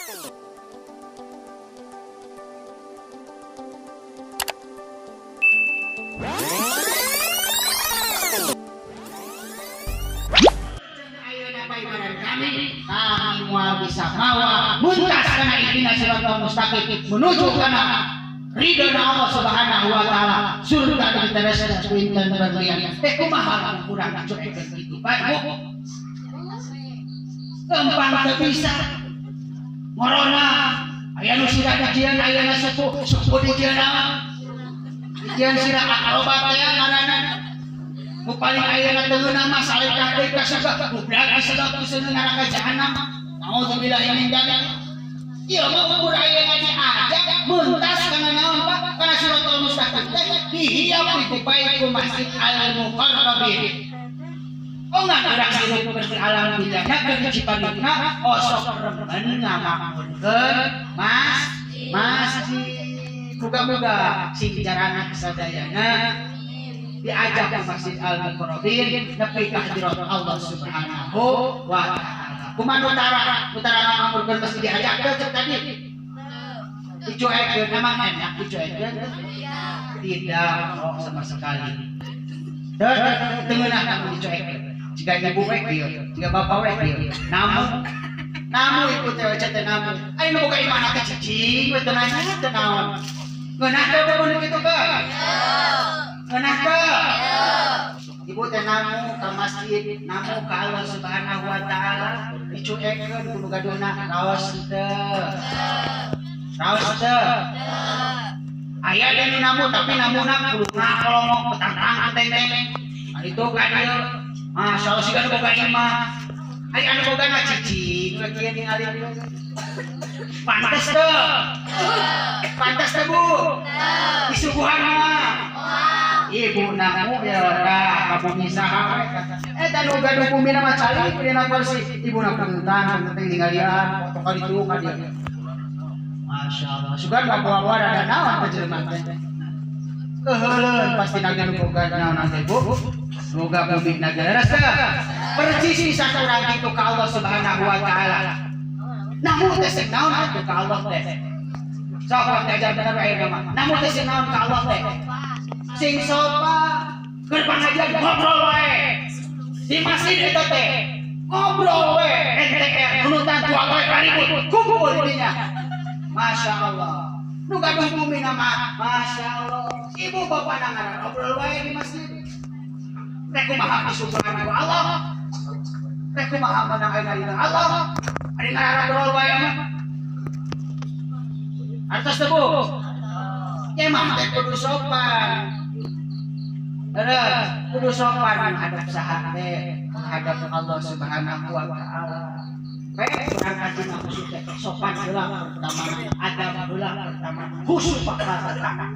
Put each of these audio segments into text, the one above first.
Kami kami moal bisa mawa muntas kana ihdinas siratal mustaqim menuju kana ridho Allah Subhanahu wa taala, surga nu ditereskeun ku inten berlian teh. Kumaha kurang dicuekeun kitu, Pak, Bu? Lempang teu bisa ngorona. Aya nu sirah dijieun, aya nu suku suku dijieun, naon dijieun, sirah akrobat teh ngaranna. Nu paling ayeuna teu ngeunah mah salekah deui ka surga, budak disebab ku neraka jahanam. Naudzubillahi min dzalik. Ieu mah ukur ayeuna diajak mentas kana naon, Pak? Kana siratal mustaqim teh dihiap digupai ku Masjid Al Muqarrabin. Oh, nggak urang hirup keur di alam dunya keur di Cipadukna osok remen ngabangunkeun masjid. Muga-muga sing jarana sadayana diajak ke Masjid Al Muqarrabin nepi ka hadirat Allah Subhanahu wa taala. Kumaha nu tara nu tara ngamakmurkeun masjid diajak teh cek tadi? Dicuekeun, emang enak dicuekeun? Tidak kok sama sekali. Teu teu ngeunah lamun dicuekeun. Jika ibu we kieu, jika bapak we kieu. Namu namu ibu teh teh namu. Aya nu boga imah teh cicing we, teu nanya teu naon. Ngeunah teu mun kitu ke? Ngeunah teu? Ibu teh namu ka masjid, namu ka Allah Subhanahu wa taala, dicuekeun ku nu gaduhna, raos teu? Raos teu? Aya deui nu namu tapi namuna kudu ngakolongok petantang teng-teng. Itu ka dieu. Masya Allah, siga nu boga imah. Aya anu boga na cicing we kieu ningali. Pantes teu? Pantes teu, Bu? Disuguhan mah. Ibu namu ya dah ka bumi saha we. Eta nu gaduh bumi mah calik dina kursi. Ibu na puntan penting ningalian foto ka ditu ka dieu. Masya Allah. Sugan bawa-bawa ada naon teh jelema teh. Keheuleun pasti naga nu boga naon teh, Bu. Boga bumi naga leres teh. Percis bisa urang kitu ka Allah Subhanahu wa taala. Namu teh sing naon atuh ka Allah teh? Sok diajar bener ayeuna mah. Namu teh sing naon ka Allah teh? Sing sopan. Keur pangajian ngobrol wae. Di masjid eta teh ngobrol we, NTR nunutan tua wae ribut kumpul di dinya. Masya Allah. Nu gaduh bumi nama, Masya Allah. Ibu bapak nangaran ngobrol wae di masjid. Rek kumaha disuguhan ku Allah? Rek kumaha menang ayeuna dina Allah? Ari ngarobrol wae mah. Artos teu, Bu? Emang teh kudu sopan. Ada kudu sopan menghadap saha teh, menghadap Allah Subhanahu wa taala. Baik, urang kaji mah khusus teh sopan heula pertama, adab heula pertama, khusus bakal pertama.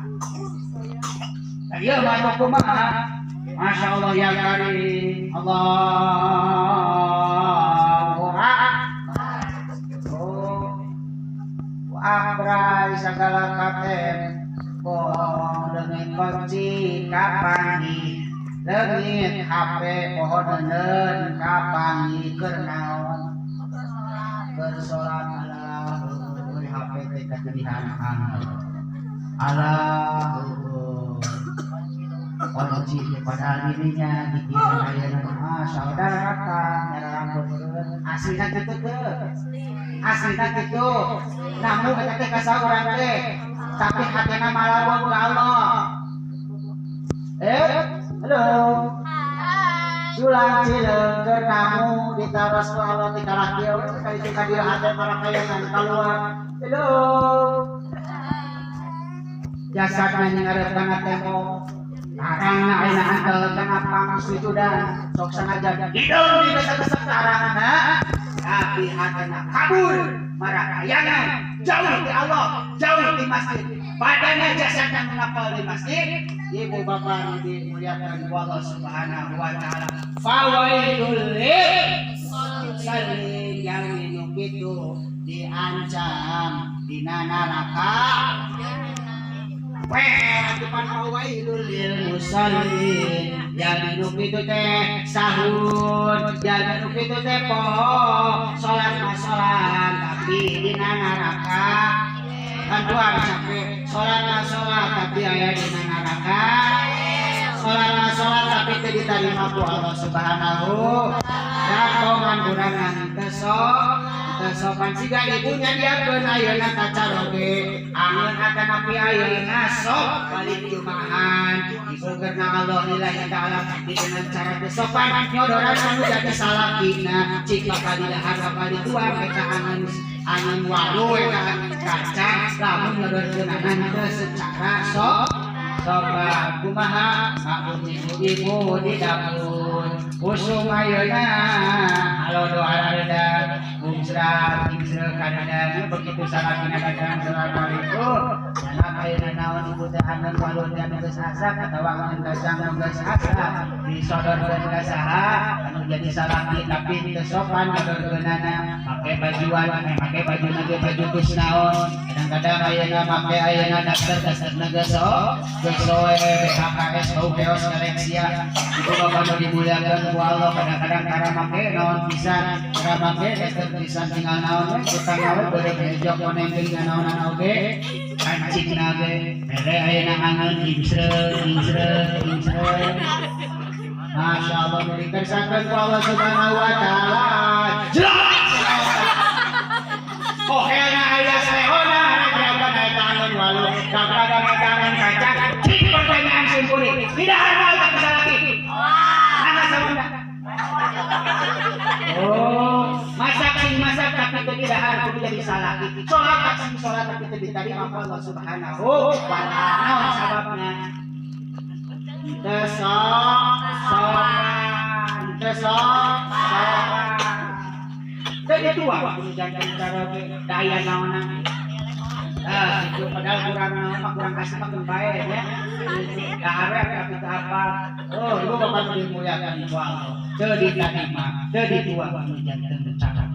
Nah, ieu mah kumaha? Masya Allah ya Karim. Allahu Akbar. Oh. Akbar segala katem. Bohong leungit kunci kapanggih. Leungit HP poho deundeun kapanggih, keur naon? Keur salat. Alah euy, HP teh kajadihan. Alah euy. Kunci padahal dirinya dikirim ayeuna mah saudara kang nyararangkeun aslina kitu teu? Aslina kitu. Namun eta teh ka saurang teh, tapi hatena malawang ka Allah. Halo, culang cileung keur namu ditaros ku Allah ti kalah kieu ka ditu ka dieu, hate marakayangan kaluar. Halo, jasadna ngarep kana tembok, tarangna ayeuna antel kana pangsujudan, sok sanajan hideung digesek-gesek tarangna, tapi hatena kabur marakayangan jauh di Allah, jauh di masjid. Badannya, jasadnya menapal di masjid. Ibu bapak nu dimuliakan ku Allah Subhanahu wa taala, fawailul lil musallin, yang nu kitu diancam dina neraka. Weh, atuh pan fawailul lil musallin, jalmi nu kitu teh sahun, jalmi nu kitu teh poho salat mah salat, tapi dina bantuan capek. Salat salat tapi aya dina neraka. Salat salat tapi teu diterima ku Allah Subhanahu. Dakongan kurangan teu sopan siga ibu nyadiakeun ayeuna kacaroge angeun atanapi ayeuna sok balik jumahan ibu karena Allah lillahi ta'ala dengan cara teu sopan nyodoran anu jadi salakina cik bakal didahar bakal dituang eta angeun angeun walu eta angeun kacang lamun nyodorkeunana teu secara sok sopan kumaha maklum ibu-ibu di dapur usum ayeuna halo doa reda bungsra tingsra kadadang begitu salakina datang assalamualaikum anak ayeuna naon ibu teh angeun walu teh anu geus asak atawa angeun kacang anu geus asak disodorkeun ka saha anu jadi salaki tapi teu sopan nyodorkeunana make bajuan make bajuna ge baju geus naon kadang-kadang ayeuna make ayeuna daftar dasarna geus soe BHKS bau keos kaleksia ibu bapak nu dimuliakan ku Allah kadang-kadang tara make naon pisan tara make daster pisan tinggal naon we kutang we beureum hejo koneng jeung naonan oge kancingna ge mere ayeuna angeun imsreung imsreung imsreung Masya Allah nu dikersakeun ku Allah Subhanahu wa taala jelas kohelna aya salehona anak eta angeun walu kadang-kadang eta angeun kacang cik pertanyaan simpuri tidak ada tak bisa lagi mana sama oh masak sing masak tapi teu didahar kudu jadi salaki salat sing salat tapi teu diterima Allah Subhanahu wa taala naon sababna teu sopan teu sopan teu dituang kudu jantan cara daya naonan. Nah, itu padahal kurang mah kurang kasih mah keun bae ya. Dahar we tapi teu apa. Oh, ibu bapak dimuliakan ku Allah. Teu ditarima, teu dituang anu janten cakap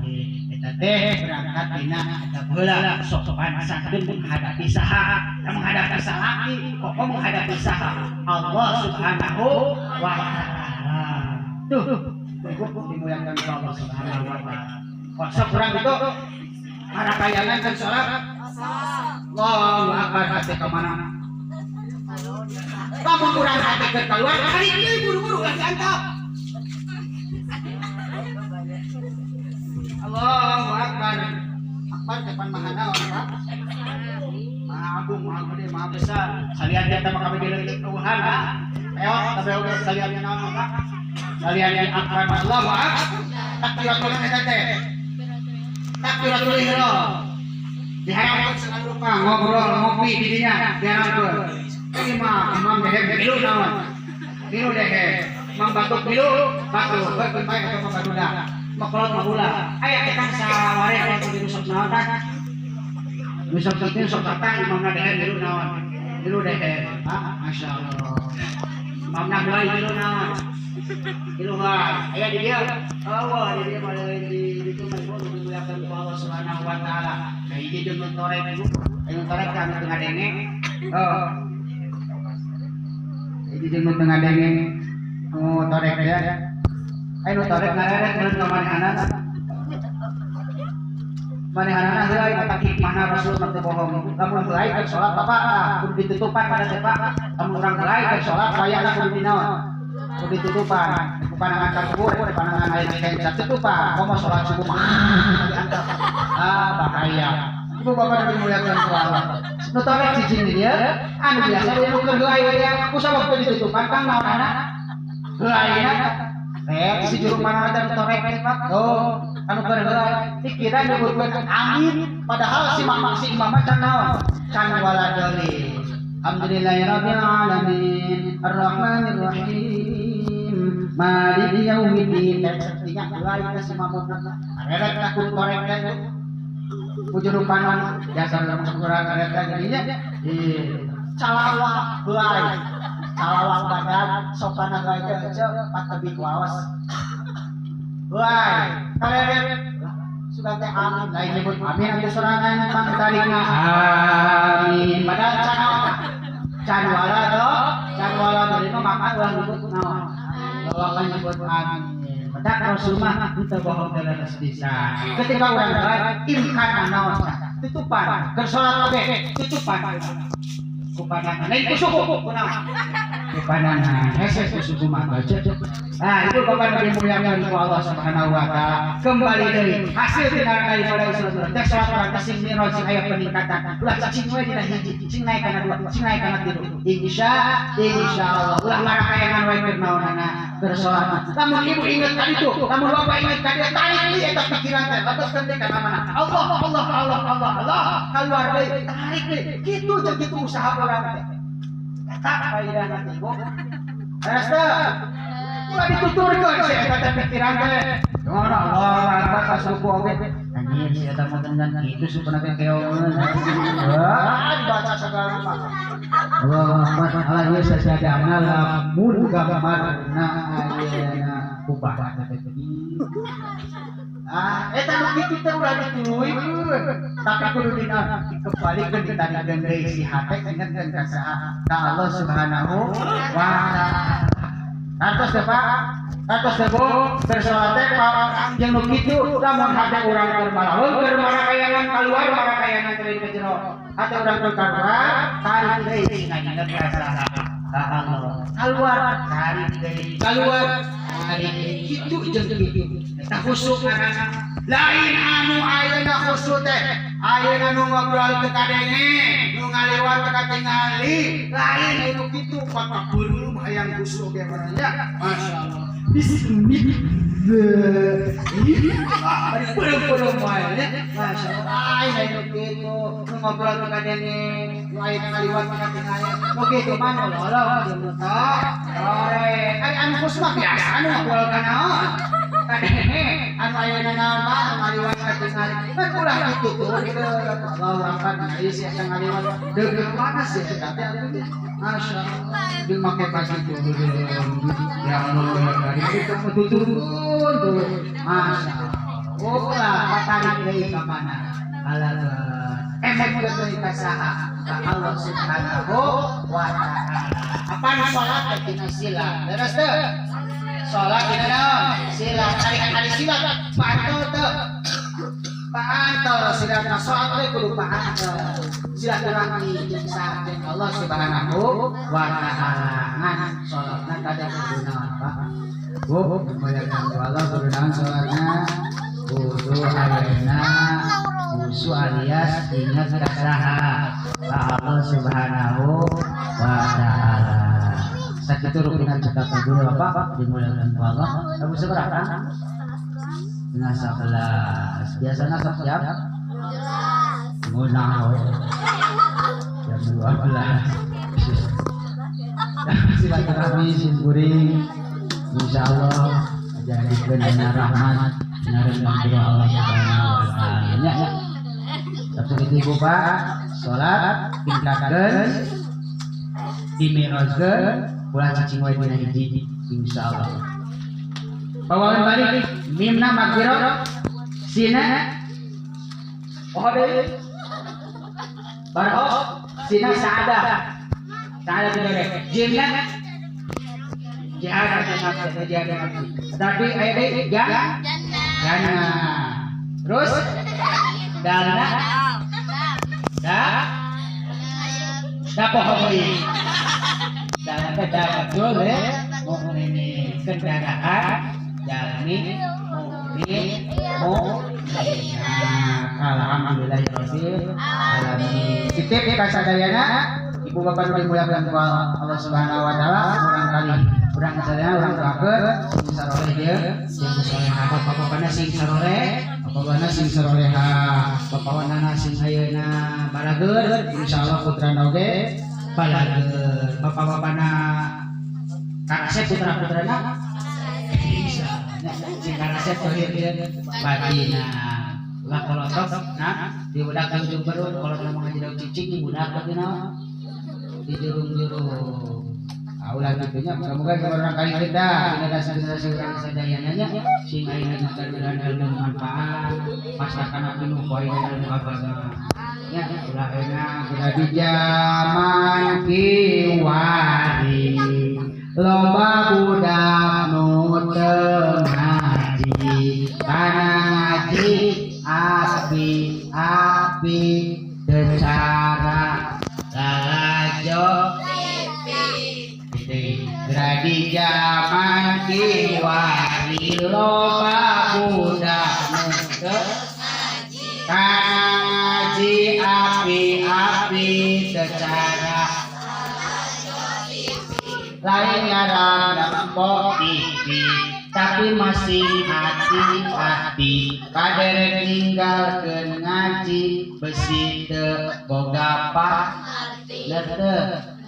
eta teh berangkat dina eta heula sopan santun menghadapi saha, menghadapi salaki, kok menghadapi saha Allah Subhanahu wa taala. Tuh, ibu dimuliakan ku Allah Subhanahu wa taala. Kok sok kurang itu marakayangan kan salat Allahu Akbar hati ke mana? Kamu kurang hati ke keluar, kali ini buru-buru lagi antap. Allahu Akbar. Akbar depan maha naon, Pak? Maha agung, maha gede, maha besar. Salian dia mah kabeh leutik eueuhan, ha? Ayo, kabeh oge salian naon, Pak? Salian Akbar Allahu Akbar. Takbiratul eta teh. Takbiratul ihram. Diharapkan selalu lupa ngobrol ngopi di dinya diharapkan. Ini mah imam dehe milu naon? Milu dehe. Imam batuk milu, batuk keun bae eta mah baduda. Makolot mah ulah. Aya kita saware kalau di rusuk naon tah? Rusuk teh sok datang imamna dehe milu naon? Milu dehe. Ah, masyaallah. Imamna mulai milu naon? Milu wae. Aya di dieu. Allah di dieu mah di ditu mah ibu dimuliakan ku Allah Subhanahu wa taala. Nah, ini jeung nu torek ibu, anu torek teh anu teu ngadenge. Oh. Ini jeung nu teu ngadenge. Nu torek teh. Aya nu torek ngarerek mun ka manehanana. Manehanana heula kata hikmahna Rasul mah teu bohong. Lamun heulai keur salat bapak kudu ditutupan pada teh Pak. Lamun urang heulai keur salat wayahna kudu dinaon? Kudu ditutupan. Ku panangan ka kubur, panangan aya kenca tutupan. Komo salat subuh mah diantap. Ah bahaya. Ibu bapak dimuliakan ku Allah. Nu torek cicing di dieu, anu biasa dia nu keur heulai we ku sabab teu ditutupan kang naonana? Heulaina si juru mana teh torek teh Pak. Oh, anu keur heulai dikira nyebutkeun amin padahal si mak si imam mah can naon? Can waladoli. Alhamdulillahirabbil alamin arrahmanir rahim maliki yaumiddin. Dan sepertinya heulai teh si mamutna. Arerek takut torek teh. Kujurupanan dasar lamun kurang arerek jadinya. Calawak heulai. Calawak badan sopana heulai teh heuceu patebih waos. Heulai kareret sudah teh amin lain nyebut amin atuh sorangan pangtarikna amin padahal can can wala to can wala tadi mah maka ulah nyebut naon bawa nyebut amin. Padahal Rasul mah teu bohong teu leres pisan. Ketika urang bae imkan naon Tutupan. Keur salat oge tutupan. Ku pandangan. Lain ku suku, kunaon? Ku pandangan. Hese ku suku mah baca. Nah, itu Bapak dimuliakan ku Allah Subhanahu wa taala. Kembali deui hasil tina daripada usul teh salat urang teh sing miroj, sing aya peningkatan. Ulah cicing we dina hiji, sing naik kana dua, sing naik kana tilu. Insyaallah ulah marakayangan wae keur naonana keur salat. Lamun ibu inget ka ditu, lamun bapak inget ka dieu, tarik deui eta pikiran teh, lebetkeun deui ka mana. Allah Allah Allah Allah Allah, keluar deui, tarik deui. Kitu jeung kitu usaha urang teh. Eta faedahna teh, Bu. Beres teu? Ulah dituturkeun si eta teh pikiran teh. Ngono Allah akbar pas ruku oge. Anjir si eta mah dengan kitu supana teh keongeun. Wah, dibaca segala rupa. Allah akbar, Allah ieu sasadana lamun gambarna ayeuna kubah teh. Ah, eta nu kitu teh ulah dituluykeun. Tapi kudu dina dikebalikeun ditarikeun deui si hate ingetkeun ka saha? Ka Allah Subhanahu wa taala. Atos teh Pak, atos teh Bu, keur salat teh Pak jeung nu kitu lamun hate urang keur malaweung keur marakayangan kaluar marakayangan teh ka jero. Hate urang keur kaluar tarik deui cenah inget ka saha? Ka Allah. Kaluar tarik deui, kaluar tarik deui. Kitu jeung kitu. Eta khusuk ngaranna. Lain anu ayeuna khusuk teh, ayeuna nu ngobrol teu kadenge, nu ngaliwat teu katingali, lain anu kitu patah beureum hayang khusuk ge mah nya. Masyaallah. Bismillah. Bari beureum-beureum wae nya. Masyaallah. Lain anu kitu, nu ngobrol teu kadenge, nu ayeuna ngaliwat teu katingali. Nu kitu mah nu lolong jeung nu tore. Ari anu khusuk mah biasa anu ngobrol ka naon. Kadenge anu ayeuna naon mah anu ngaliwat katingali. Kan ulah dituturkeun. Allahu akbar, ieu si eta ngaliwat. Deuk mana sih eta teh atuh? Masyaallah. Jeung make baju turun. Ya Allah, dari itu tuturkeun tuh. Masyaallah. Ulah patarik deui ka mana? Alah. Efek deui ka saha? Ka Allah Subhanahu wa taala. Apaan salat teh dina sila? Leres teu? Salat dina naon? Sila. Tarik-tarik sila paantol teu? Paantol silatna salat teh kudu paantol. Silaturahmi jeung saha? Jeung Allah Subhanahu wa taala. Ngan salatna kada kudu naon, Pak? Bu, dimuliakan ku Allah kudu naon salatna? Kudu ayeuna khusyuk alias ingat ka saha? Ka Allah Subhanahu wa taala. Sakitu rukuna cekap guru Bapak dimuliakan ku Allah. Kamu seberapa? 10:30. Biasanya sok jam? Ngunah we. Jam 12. Silaturahmi simkuring insyaallah jadikeun dina rahmat dina rendang Allah Subhanahu wa taala. Nya. Sabtu itu Ibu Pak, salat tingkatkeun dimirojkeun ulah cicing wae dina hiji insyaallah. Bawaan balik mimna magfirah sina oh deui barok sina saadah saadah tidak jimna jihad nafsi jihad nafsi tapi aya deui ja jannah terus dalna da da poho deui dalna teh dalatul mukminin kendaraan jalmi mukmin mukminah. Alhamdulillahirabbil alamin. Titip ka sadayana ibu bapak nu dimuliakan ku Allah Subhanahu wa taala, urang kali urang sadayana urang doakeun sing saroleh ieu sing soleha, bapak-bapana sing saroleh, bapak-bapana sing saroleha, bapak-bapana sing ayeuna balageur, insyaallah putrana oge balageur, bapak-bapana karasep putra-putrana sing karasep tohir batina lah kolotok nah dibudak ujung berun kolot ngomong ngaji daun cicing dibudak lagi naon di jurung-jurung ulah gitunya mudah-mudahan orang kali kita generasi-generasi urang sadayana nya sing ayeuna kaluaran ilmu manfaat pasrahkan abdi nu poe ilmu agama nya ulah enak ulah di zaman kiwari loba budak nu teu ngaji kana ngaji api api cara lalajo Geura di zaman kiwari loba budak nu teu kana ngaji, api-api secara lain ngaran nempo TV, tapi masih hati-hati kaderek ninggalkeun ngaji besi teu boga pak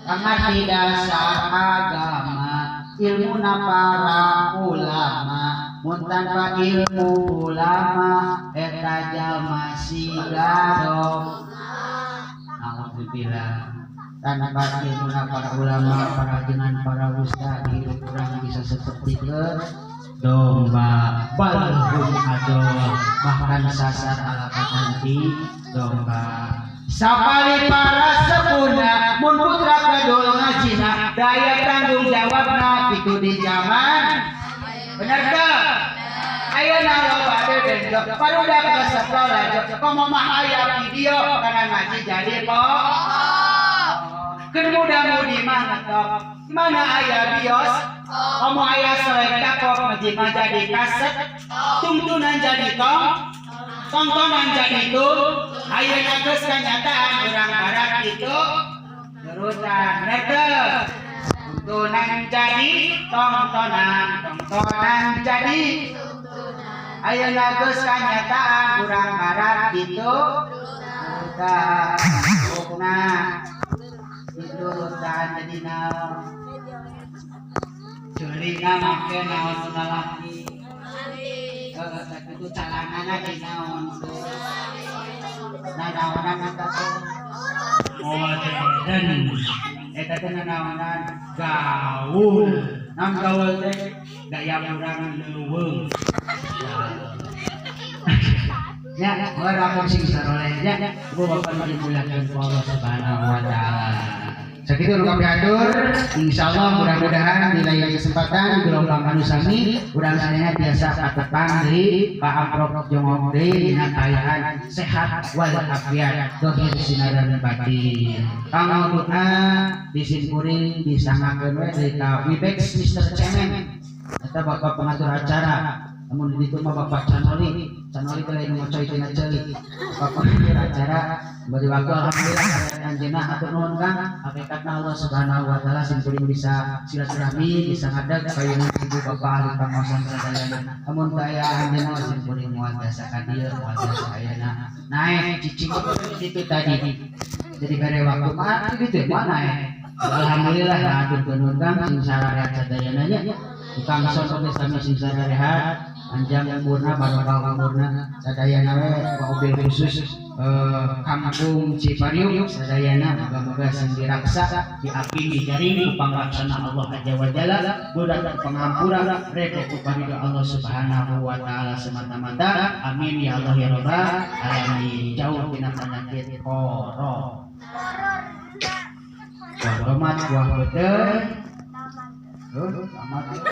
ngarti dasar agama, ilmu para ulama. Mun tanpa ilmu ulama eta jalma siga domba. Alhamdulillah, tanpa ilmu para ulama, para jenengan para ustad, hidup urang bisa seperti ke domba, balhum adol, bahkan sasar alamat nanti domba. Sapali para sepuna mun putra kedul ngajina daya tanggung jawabna itu di zaman, bener teu? Ayeuna loba bebenjok barudak ke sekolah jok komo mah aya video kana ngaji jadi po keur muda-mudi mah ngetop mana aya bios komo aya selekta pop, ngaji mah jadi kaset, tungtunan jadi tong tontonan, jadi tuh. Ayeuna geus kenyataan urang barat itu turutan, bener teu? Tuntunan jadi tontonan, tontonan jadi. Ayeuna geus kenyataan urang barat itu turutan, nah diturutan jadi naon? Ceulina make naon nu lalaki? Heeh, sakitu calanana di naon? Nanaonan eta teh modern, eta teh nanaonan gaul. Naon gaul teh? Gaya urang leuweung nya, ora sing saroleh nya. Ibu bapak dimuliakan ku Allah Subhanahu wa taala. Sakitu nu kami atur, insyaallah mudah-mudahan di lain kesempatan di gelombang anu sami urang sadayana biasa katepang deui, Pak Amprok jongok deui dina kaayaan sehat wal afiat, dohir sinaran batin. Kanggo doa disimkuring disangakeun we deui ka Wibex Mr. Cemen eta bapak pengatur acara. Namun di ditu mah Bapak Canoli, Canoli teh lain ngocoy tina ceuli. Bapak pengatur acara beri waktu, alhamdulillah anjeunna hatur nuhun Kang. Hakikatna Allah Subhanahu wa taala simkuring bisa silaturahmi, bisa ngadeg payungan ibu bapak ahli pangaosan sadayana. Lamun teu aya anjeunna simkuring moal tiasa ka dieu, moal tiasa ayeuna. Naik cicing itu tadi. Jadi bere waktu mah gitu mah naik. Alhamdulillah hatur nuhun Kang, sing sararehat sadayana nya. Tukang son oge sami sing sararehat, panjang umurna, barokah umurna sadayana we, mobil khusus kampung Cipariuk sadayana moga-moga sing diraksa, diapi, dijaring ku panglaksana Allah Azza wa Jalla, budak pangampura, rede ku paridho Allah Subhanahu wa taala semata-mata. Amin ya Allah ya rabbal alamin. Jauh tina penyakit koro, buah tomat, buah pete. Oh, amat.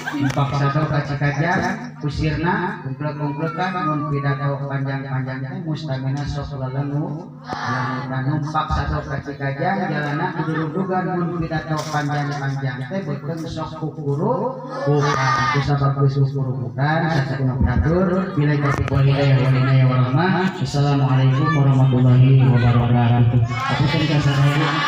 Numpak sado ka Cikajang, kusirna kumplek-kumplekan mun pidato panjang-panjang teh mustamina sok lelengu lelengutan. Numpak sado ka Cikajang, jalanna duduk-dudugan mun pidato panjang-panjang teh beuteung sok kukuru bukan kusabab geus kukurubukan. Satuna atur bila taufiq wal hidayah wal inayah warahmah. Assalamualaikum warahmatullahi wabarakatuh. Hapunten ka sadaya.